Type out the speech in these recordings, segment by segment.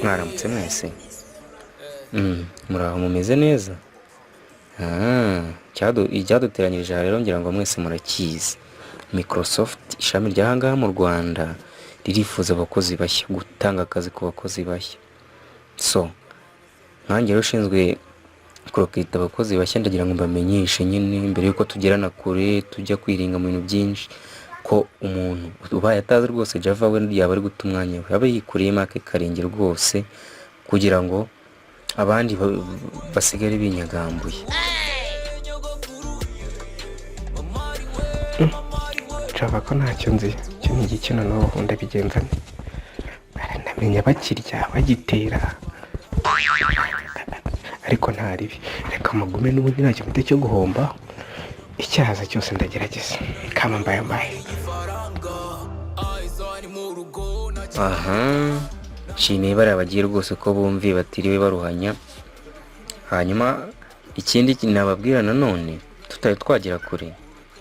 Mwaramutse mwese. Muraho, mumeze neza? Icyaduteranyirije aha rero ngira ngo mwese murakizi. Microsoft ishami ry'ahangaha mu Rwanda ririfuza abakozi bashya, gutanga akazi ku bakozi bashya. So nkanjye rero ushinzwe kurecruita abakozi bashya, ndagira ngo mbamenyeshe nyine mbere yuko tugerana kure, tujya kwiringa mu bintu byinshi, ko umuntu ubaye atazi rwose Java we yaba ari guta umwanya we, aba yikuriyemo ake karenge rwose kugira ngo abandi basigare binyagambuye. Java ko ntacyo nzi, icyo ni igikino n'ubu ndabigenza nte? Baranamenya bakirya bagitera, ariko nta ribi, reka mugume, n'ubundi ntacyo mfite cyo guhomba, icyaza cyose ndagerageza kama mbaye mbaye. Aha nshimiye bariya bagiye rwose ko bumviye batiriwe baruhanya. Hanyuma ikindi nababwira nanone tutari twagera kure,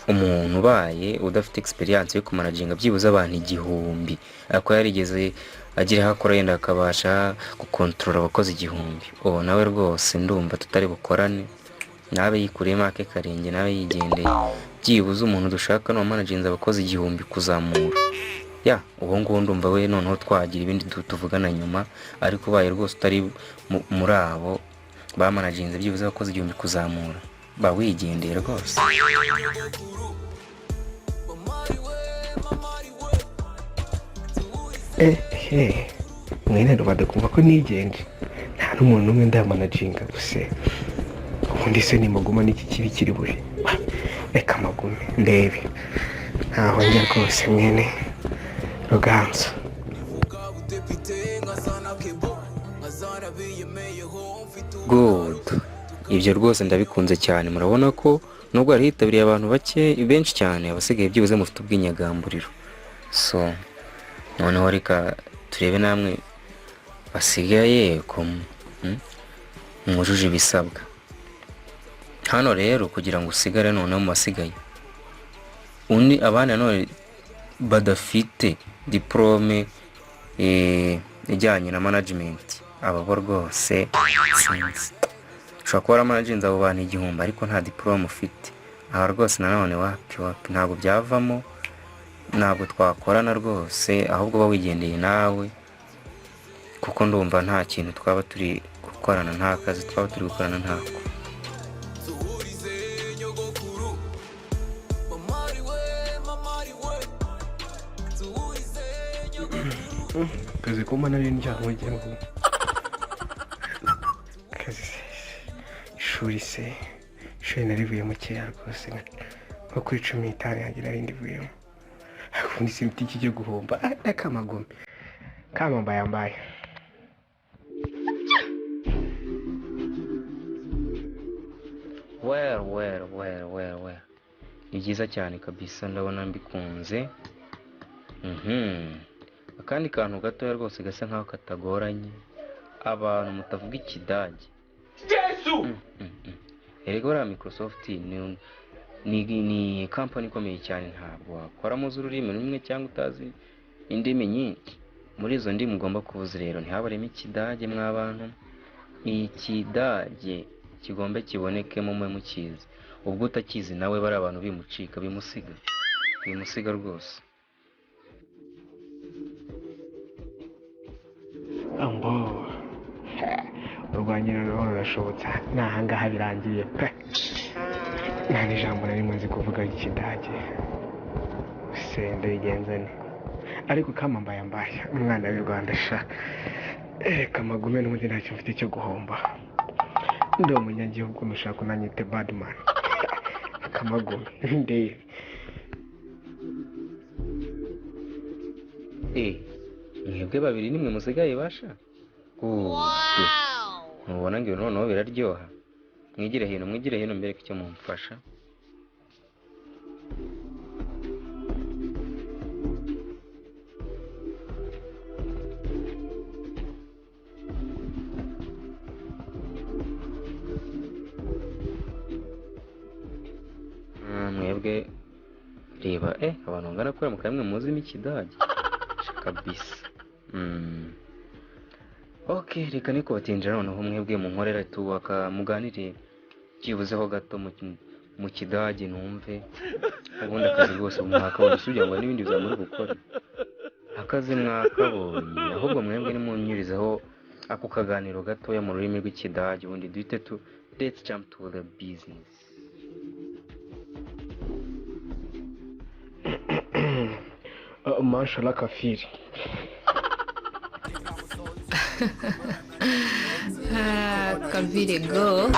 umuntu ubaye udafite experience yo kumanaginga byibuze abantu 1000, ariko yarigeze agira aho akora yenda akabasha gukontorora abakozi 1000, uwo nawe rwose ndumva tutari bukorane, nabe yikuriyemo ake karenge, nabe yigendeye. Byibuze umuntu dushaka ni uwamanaginze abakozi 1000 kuzamura, ya uwo nguwo ndumva we noneho twagira ibindi tuvugana nyuma. Ariko ubaye rwose utari muri abo bamanaginze byibuze abakozi 1000 kuzamura, ba wigendeye rwose. Ehe, mwene rubanda kumva ko nigenje, nta n'umuntu n'umwe ndamanaginga gusa. Ubundi se nimuguma n'iki kibi kiri buri? Reka magume ndebe, ntaho njya rwose, mwene Ruganzu. Good, ibyo rwose ndabikunze cyane. Murabona ko nubwo hari hitabiriye abantu bake, benshi cyane abasigaye byibuze mufite ubwinyagamburiro. So noneho reka turebe namwe basigaye ko mwujuje ibisabwa. Hano rero kugira ngo usigare noneho mu basigaye, undi abandi nanone badafite diporome ijyanye na management, aba bo rwose sinzi. Ushobora kuba waramanaginze abo bantu 1000 ariko nta diporome ufite, aha rwose nanone wapi wapi, ntabwo byavamo, ntabwo twakorana rwose, ahubwo uba wigendeye nawe, kuko ndumva nta kintu twaba turi gukorana, nta kazi twaba turi gukorana ntako. Akazi ko mbona ari indyango ngo akazi se, ishuri se, ishuri narivuyemo kera rwose, nko kuri 15 yanjye nari ndivuyemo. Ubundi se mfite iki cyo guhomba? Reka magume kama mbaye mbaye. Well, well, well, well, well, ni byiza cyane kabisa, ndabona mbikunze. Akandi kantu gatoya rwose gasa nkaho katagoranye, abantu mutavuga Ikidage. Erega buriya Microsoft ni company ikomeye cyane, ntabwo wakoramo uzi ururimi rumwe cyangwa utazi indimi nyinshi. Muri izo ndimi ugomba kubuza rero ntihabaremo Ikidage. Mw'abantu, Ikidage kigomba kibonekemo mwe mukizi. Ubwo utakizi nawe bari abantu bimucika, bimusiga, bimusiga rwose. Ambo urwanjye noneho rurashobotse, ni ahangaha birangiye pe. Nta n'ijambo na rimwe nzi kuvuga ry'Ikidage se, ndabigenza nte? Ariko kama mbaye mbaye umwana w'i Rwanda sha, reka magume, n'ubundi ntacyo mfite cyo guhomba, ndi umunyagihugu, nushaka unanyite badman, reka magume ndebe. Mwebwe babiri nimwe musigaye basha. Good, mubona ngo noneho biraryoha. Mwigire hino, mwigire hino mbereke icyo mumfasha. Mwebwe Reba, abantu bangana kuriya mukaba mwe muzimo Ikidage kabisa. Ok, reka niko batinjira noneho mwebwe munkorera tubaka, muganire byibuzeho gato mu Kidage numve. Ubundi akazi rwose mwakabonye, usibye ngo n'ibindi bizamuri gukora akazi mwakabonye. Ahubwo mwebwe nimunyurizeho ako kaganiro gatoya mu rurimi rw'Ikidage, ubundi duhite tu let's jump to the business. Mashallah kafiri. Ah, Kavire go.